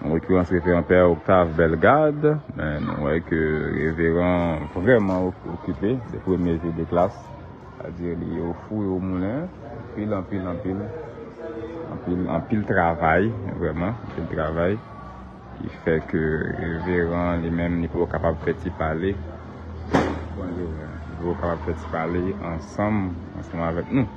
An lokirans, reveran pè Octave Bellegarde, men nou wè ke reveran vrèman ok-, okipe de premye jou de klas. Sa di li o fou e o moulen, anpil, anpil, anpil, anpil, anpil travay, vrèman, anpil travay. Ki fè ke reveran li menm, li poko kapab fè ti pale. Li poko kapab fè ti pale ansanm, ansanm avèk nou.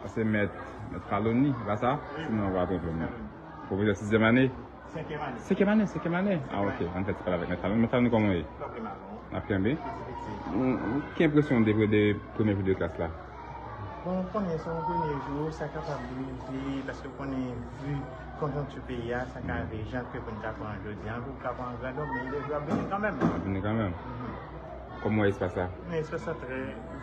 Sa se mèt, mèt Faloni, se pa sa? Sinon, w a twonpe mwen. Pwofesè sizyèm ane? Senkyèm ane. Senkyèm ane, senkyèm ane. Ah, ok. Ann fè ti pale avèk mèt Faloni. Mèt Faloni, kòman w ye? N ap kenbe. N ap kenbe? Ki enpresyon w de, de premye jou de klas la? Bon, ou konnen, se yon premye jou, sa kapab rive, paske ou konnen, vi konjonkti peyi a, sa ka rive, jan ke pou n ta pran jodi a, pou n ta pran grandon, men lè jou ap vini kanmenm. Ap vini kanmenm. Mhm. Kòman w wè espas la? Men espas la trè,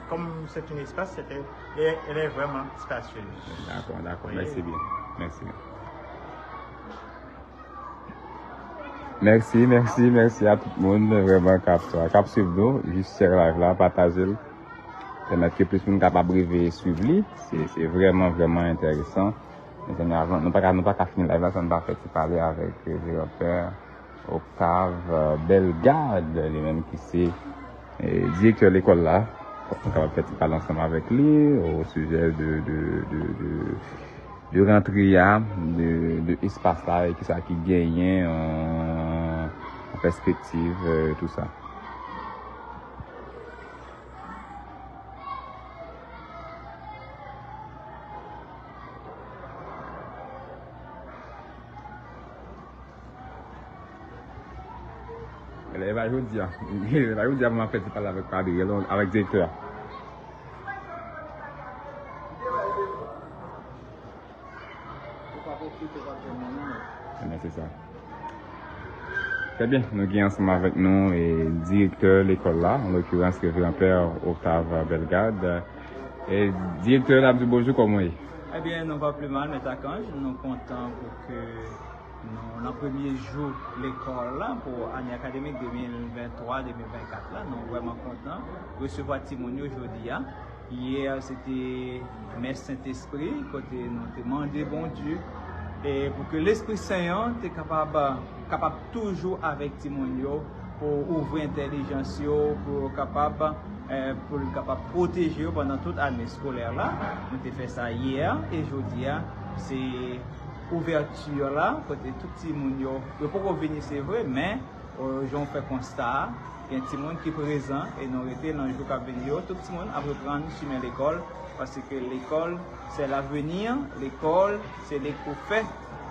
comme c'est une espace, c'est, elle, elle est vraiment spacieuse. Dakò, dakò. Mèsi byen. Mèsi. Mèsi, mèsi, mèsi a tout moun vrèman k ap, k ap swiv nou. Jis share live la, pataje l. Pèmèt ke plis moun kapab rive swiv li. Se, se vrèman, vrèman enteresan. Mezanmi, avan, nou pa ka, nou pa ka fini live la san n pa fè ti pale avèk, eh, Jean-Pierre Octave, eh, Bellegarde, li menm ki se, eh, direktè lekòl la. Fòk nou kapab fè ti pale ansanm avèk li o sijè de, de, de, de, de rantre a, de, de espas la, e kisa ki genyen an, an pèspektiv, eh, tou sa. E pa jodi a. E pa jodi a pou m ap fè ti pale avèk Padre, avèk direktè a. Ebyen, se sa. Trè byen, nou gen ansanm avèk nou, eh, direktè lekòl la, an l'occurrence, Reverend Père Octave Bellegarde. Eh, direktè, n ap di w bonjou, kòman w ye? Ebyen, nou pa pli mal, Mèt Akanj, nou kontan pou ke nou, nan premye jou lekòl la, pou ane akademik de mil venntwa de mil vennkat la, nou vrèman kontan resevwa timoun yo jodi a. Yè, se te mès Sentespri, kote nou te mande Bondye, e pou ke Lespri Sen an te kapab, kapab toujou avèk timoun yo, pou ouvri entèlijans yo, pou yo kapab, eh, pou l kapab pwoteje yo pandan tout ane eskolè la. Nou te fè sa yè, e jodi a, se ouvèti la, kote tout timoun yo, yo poko vini, se vre, men, eh, jan w fè konsta a, gen timoun ki prezan, e nou rete nan jou k ap vini yo, tout timoun ap reprann chimen lekòl, paske lekòl, se lavni, lekòl, se li k pou fè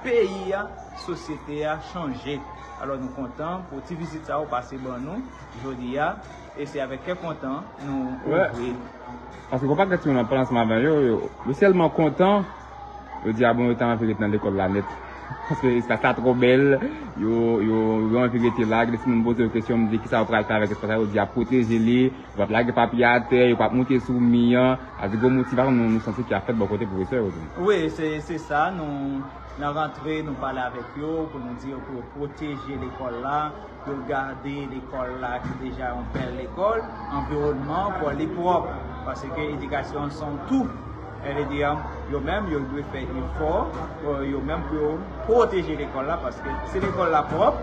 peyi a, sosyete a chanje. Alò, nou kontan pou ti vizit sa yo pase ban nou jodi a, e se avèk kè kontan nou ouvri. Paske gen yon pakèt timoun ap pale ansanm avè yo, yo, yo sèlman kontan, yo di, a bon, yo ta anvi ret nan lekòl la nèt. Paske espas la twò bèl, yo, yo, yo anvi rete la. Gen de timoun poze yo kesyon, m di, kisa yo pral fè avèk espas la? Yo di, y ap pwoteje li, yo p ap lage papye atè, yo p ap moute sou mi an. A di, gwo motivasyon nou, nou santi ki ap fèt bò kote pwofesè yo tou. Wi, se, se sa, nou, nan rantre, nou pale avèk yo, pou nou di yo pou yo pwoteje lekòl la, pou yo gade lekòl la ki deja yon bèl lekòl, anviwònman pou li pwòp, paske edikasyon se yon tou. Sa vle di, yo menm, yo dwe fè efò, eh, yo menm pou yo pwoteje lekòl la, paske si lekòl la pwòp,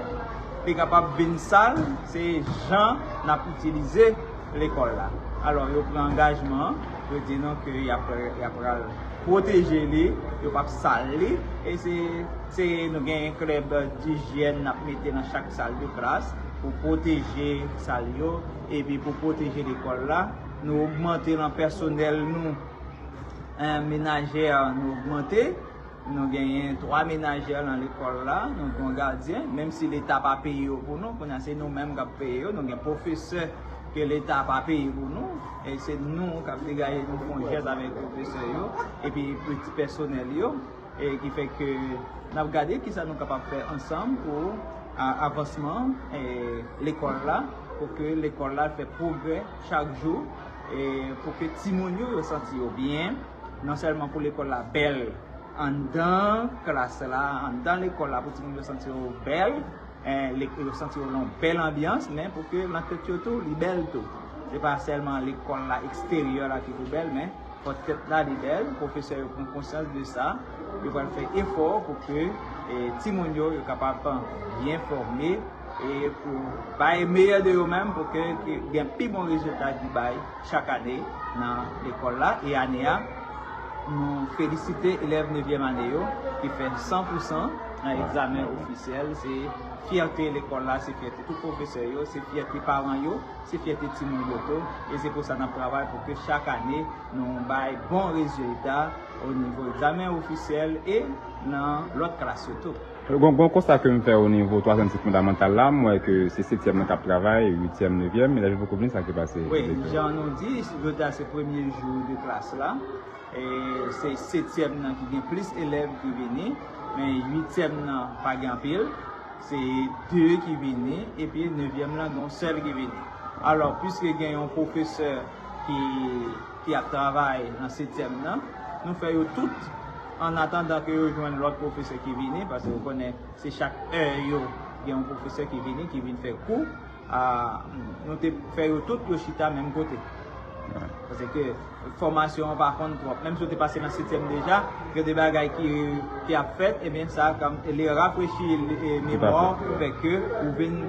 li kapab vin sal, se jan n ap itilize lekòl la. Alò, yo pran angajman, yo di nou ke y ap, y ap pral pwoteje li, yo p ap sal li, e se, se nou gen klèb dijyèn n ap mete nan chak sal de klas pou pwoteje sal yo, epi pou pwoteje lekòl la. Nou ogmante nan pèsonèl nou, eh, menajè, nou ogmante. Nou genyen twa menajè nan lekòl la, nou gen yon gadyen, menm si Leta pa peye yo pou nou, kounye a se nou menm k ap peye yo, nou gen pwofesè ke Leta pa peye pou nou, e se nou k ap degaje nou fè yon jès avèk pwofesè yo, epi ti pèsonèl yo, e ki fè ke n ap gade kisa nou kapab fè ansanm pou, a, avansman, e, lekòl la, pou ke lekòl la fè pwogrè chak jou, e pou ke timoun yo, yo santi yo byen, non sèlman pou lekòl la bèl anndan klas la, anndan lekòl la, pou timoun yo santi yo bèl, eh, le-, yo santi yo nan yon bèl anbyans, men pou ke nan tèt yo tou, li bèl tou. Se pa sèlman lekòl la, eksteryè la ki pou bèl, men fò tèt la li bèl, pwofesè yo pran konsyans de sa, yo pral fè efò pou ke, eh, timoun yo, yo kapab byen fòme, e pou bay meyè de yo menm, pou ke, ke gen pi bon rezilta ki bay chak ane nan lekòl la. E ane a, nou felisite elèv nevyèm ane yo ki fè san pou san nan egzamen ofisyèl. Se fyète lekòl la, se fyète tout pwofesè yo, se fyète paran yo, se fyète timoun yo tou. E se pou sa n ap travay pou ke chak ane nou bay bon rezilta o nivo egzamen ofisyèl e nan lòt klas yo tou. Gon, gon konsta ke m fè o nivo twazyèm sik fondamantal la, m wè ke se setyèm nan k ap travay, uityèm, nevyèm, men lè je poko vini, sa ki pase? Wi, jan nou di, jodi a se premye jou de klas la. E se setyèm nan ki gen plis elèv ki vini, men uityèm nan pa gen anpil. Se de ki vini, epi nevyèm nan gen yon sèl ki vini. Alò, piske gen yon pwofesè ki, ki ap travay nan setyèm nan, nou fè yo tout, an atandan ke yo jwenn lòt pwofesè ki vini, paske ou konnen se chak è yo Gen yon pwofesè ki vini, ki vin fè kou. A, nou te fè yo tout, yo chita menm kote. Paske fòmasyon an pa konn twòp. Menm si w te pase nan setyèm deja, gen de bagay ki, ki ap fèt, ebyen, sa, li rafrechi memwa w, fè ke ou vin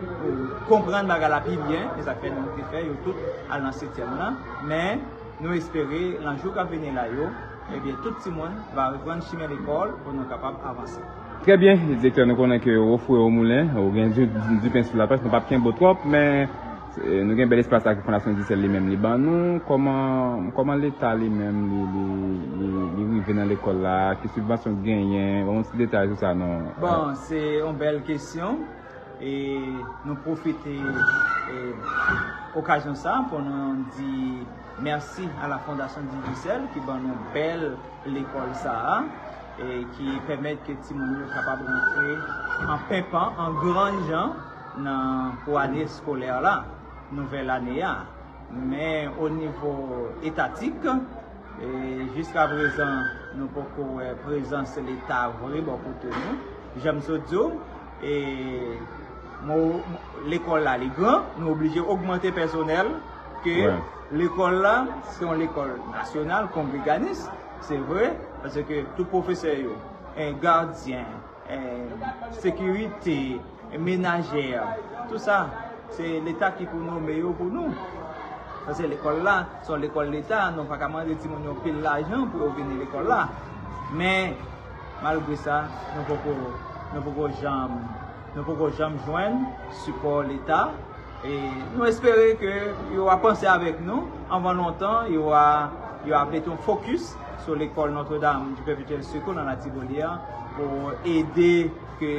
konprann bagay la pi byen, e sa k fè nou te fè yo tout al nan setyèm nan. Men, nou espere, nan jou k ap vini la yo, ebyen, tout timoun va reprann chimen lekòl pou nou kapab avanse. Trè byen, direktè, nou konnen ke ou fre o moulen, ou gen du, du pain sur la planche, nou p ap kenbe w twòp, men, e, nou gen bèl espas la ke Fondasyon Digicel li menm li ban nou. Kòman, kòman Leta li menm li, li, li, li rive nan lekòl la? Ki sibvansyon k genyen? Ban yon ti detay sou sa non. Bon, se yon bèl kesyon. E nou pwofite, e, okazyon sa pou nou di mèsi a la Fondasyon Digicel ki ban nou bèl lekòl sa a, e ki pèmèt ke timoun yo kapab rantre an penpan, an gran jan nan, pou ane eskolè la, nouvèl ane a. Men o nivo etatik, e, jiskaprezan, nou poko wè prezans Leta vre bò kote nou. Jan m sot di w, e, mo-, lekòl la, li gran, nou oblije ogmante pèsonèl, ke lekòl la, se yon lekòl nasyonal, kongreganis, se vre, paske tout pwofesè yo, e, gadyen, e, sekirite, menajè, tout sa, se Leta ki pou nome yo pou nou. Paske lekòl la, se yon lekòl Leta, nou pa ka mande timoun yo pil lajan pou yo vini lekòl la. Men, malgre sa, nou poko, nou poko janm, nou poko janm jwenn sipò Leta. E nou espere ke yo va panse avèk nou. Anvan lontan, yo va, yo va mete yon fokis sou lekòl Notre-Dame du Perpétuel Secours nan Latibonit pou ede ke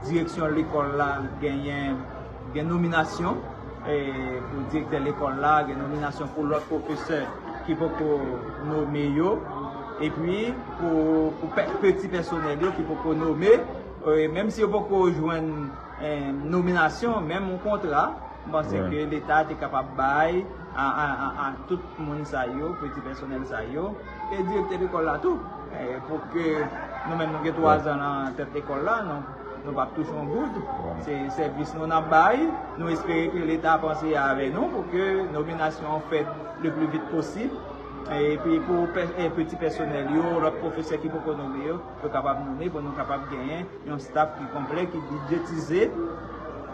direksyon lekòl la genyen, gen nominasyon, e, pou direktè lekòl la, gen nominasyon pou lòt pwofesè ki poko nome yo, epi pou, pou pè-, peti pèsonèl yo ki poko nome, e, menm si yo poko jwenn, e, nominasyon, menm yon kontra, m panse ke Leta te kapab bay a, a, a, a tout moun sa yo, peti pèsonèl sa yo, e direktè lekòl la tou. E, pou ke nou menm nou gen twa zan nan tèt lekòl la, nou, nou p ap touche yon goud. Se sèvis nou n ap bay. Nou espere ke Leta panse avè nou pou ke nominasyon an fèt le pli vit posib. Epi pou pè-, e, peti pèsonèl yo, lòt pwofesè ki poko nome yo, yo kapab nome pou nou kapab genyen yon staff ki konplè, ki bidjetize,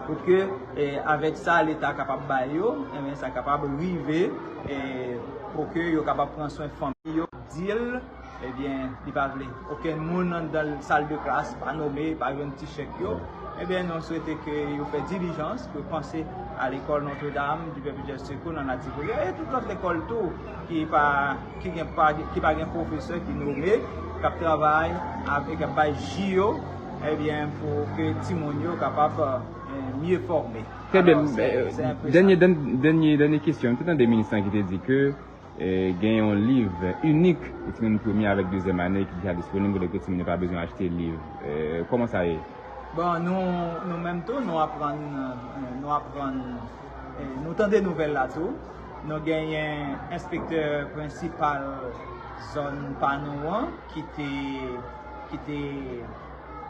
pou ke, e, avèk sa Leta kapab ba yo, enben, sa kapab rive, e, pou ke yo kapab pran swen fanmi yo. Di l, ebyen, li pa vle okenn moun anndan sal de klas, pa nome, pa jwenn ti chèk yo. Ebyen, nou swete ke yo fè dilijans, ke yo panse a lekòl Notre-Dame du Perpétuel Secours nan Latibonit, e tout lòt lekòl tou, ki pa, ki gen pa, ki pa gen pwofesè ki nome, k ap travay avèk, k ap bay ji yo, ebyen, pou ke timoun yo kapab, e, mye fòme. Trè byen. Alò, se, se enpe sa. Dènye, dèn-, dènye, dènye kesyon. M te tande minis lan ki te di ke, e, gen yon liv inik pou timoun premye avèk dezyèm ane ki deja disponib, kote ke timoun yo pa bezwen achte liv. E, kòman sa ye? Bon, nou, nou menm tou, nou aprann, e, nou aprann, e, nou tande nouvèl la tou. Nou genyen enspektè prensipal zòn pa nou an ki te, ki te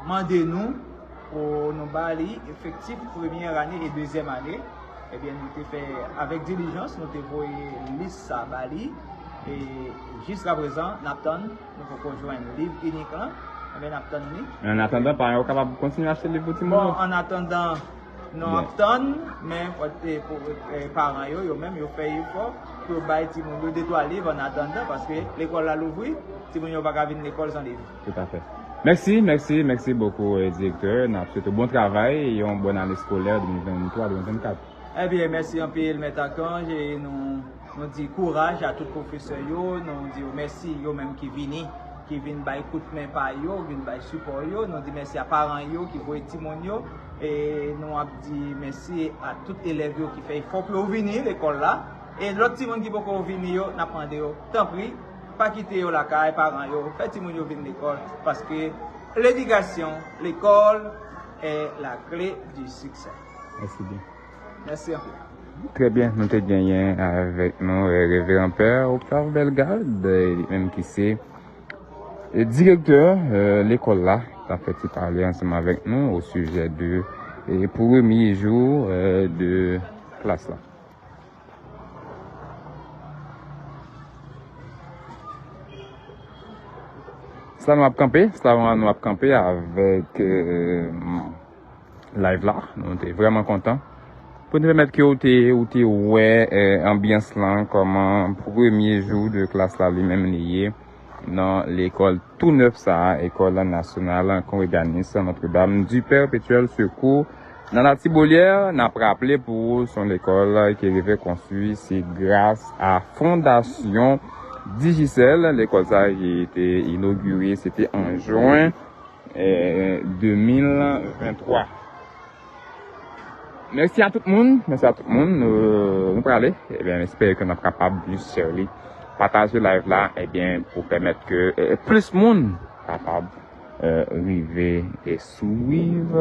mande nou pou nou ba li efektif premyè ane e dezyèm ane. Ebyen, nou te fè avèk dilijans, nou te voye lis sa ba li. E jiskaprezan, n ap tann, nou poko jwenn liv inik lan. Ebyen, n ap tann li. Men an atandan, paran yo kapab kontinye achte liv pou timoun yo? Bon, an atandan, nou ap tann, men, e, pou, e, paran yo, yo menm, yo fè efò pou yo bay timoun yo de twa liv an atandan, paske lekòl la louvri, timoun yo pa ka vin lekòl san liv. Toutafè. Mèsi, mèsi, mèsi bokou, e, direktè. N ap swete w bon travay e yon bòn ane eskolè de mil venntwa de mil vennkat. Ebyen, mèsi anpil, Mèt Archange, e nou, nou di kouraj a tout pwofesè yo, nou di yo mèsi, yo menm ki vini, ki vin bay kout men pa yo, vin bay sipò yo. Nou di mèsi a paran yo ki voye timoun yo, e nou ap di mèsi a tout elèv yo ki fè efò pou yo vini lekòl la. E lòt timoun ki poko vini yo, n ap mande yo, tanpri, pa kite yo lakay paran yo, fè timoun yo vin lekòl, paske l'éducation, l'école est la clé du succès. Mèsi byen. Mèsi anpil. Trè byen, nou te genyen avèk nou, e, Reveran Pè Octave Bellegarde, e, li menm ki se, e, direktè, e, lekòl la, k ap fè ti pale ansanm avèk nou o sijè de e premye jou, euh, de klas la. Se la nou ap kanpe, se la nou ap kanpe avèk, euh, live la. Nou te vrèman kontan pou nou pèmèt ke ou te, ou te wè, euh, anbyans lan, kòman premye jou de klas la li menm li ye nan lekòl tou nèf sa a, École Nationale Congréganiste Notre-Dame du Perpétuel Secours. Nan Latibolière, n ap raple pou ou, se yon lekòl ki rive konstwi, se gras a Fondasyon Digicel, lekòl sa a ki te inogire, se te an jen, eh, de mil venntwa. Mèsi a tout moun, mèsi a tout moun, nou, nou prale. Ebyen, m espere ke n ap kapab just share li, pataje live la, ebyen, pou pèmèt ke, eh, plis moun kapab, eh, rive e swiv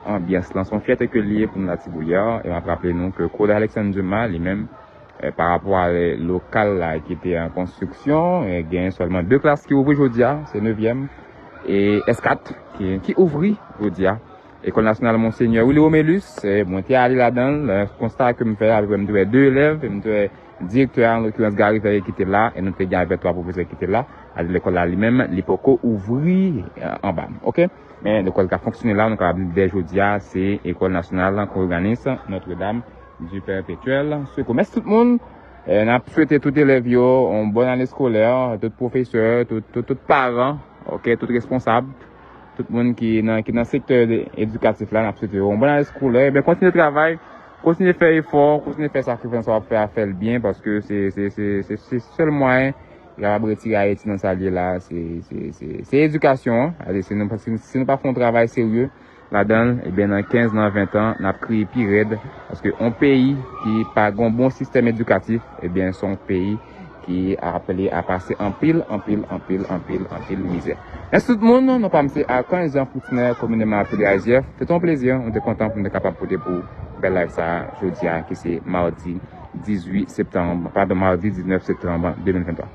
anbyans lan. Se yon fyète ke li ye pou nou Latibolière. E m ap raple nou ke Collège Alexandre Dumas, li menm, eh, pa rapò a, eh, lokal la ki te an konstriksyon, eh, gen sèlman de klas ki ouvri jodi a, se nevyèm e S kat ki, ki ouvri jodi a. École Nationale Monseigneur Willy Romélus, eh, mwen te ale ladan l, eh, konsta ke m fè, apeprè m te wè de elèv, e m te wè direktè a, an l'occurrence Gary Ferrier ki te la, e nou te gen avèk twa pwofesè ki te la. Alò lekòl la li menm, li poko ouvri, eh, anba m, oke? Men lekòl ka fonksyone la, nou kapab di dè jodi a, se École Nationale Congréganiste Notre-Dame du Perpétuel Secours. Mèsi tout moun. Eh, n ap swete tout elèv yo yon bòn ane eskolè, tout pwofesè, tout, tout, tout paran, oke, tout responsab, tout moun ki nan, ki nan sektè de, edikatif la, n ap swete yo yon bòn ane eskolè. Ebyen, kontinye travay, kontinye fè efò, kontinye fè sakrifis sa w ap fè a, fè l byen, paske se, se, se, se, se sèl mwayen ki kapab retire Ayiti nan sa l ye la, se, se, se, se edikasyon an. Alè, si nou, si, si nou pa fè yon travay serye ladan l, ebyen, nan kenz, nan ven tan, n ap kriye pi rèd, paske yon peyi ki pa gen yon bon sistèm edikatif, ebyen, se yon peyi ki aple a pase anpil, anpil, anpil, anpil, anpil mizè. Mèsi tout moun, non pa m se Archange Jean Fritznè, komineman apele A J F. Se te yon plezi, nou te kontan pou nou te kapab pote pou bèl live sa a jodi a, ki se madi dizuit septanm, padon, madi diznèf septanm de mil venntwa.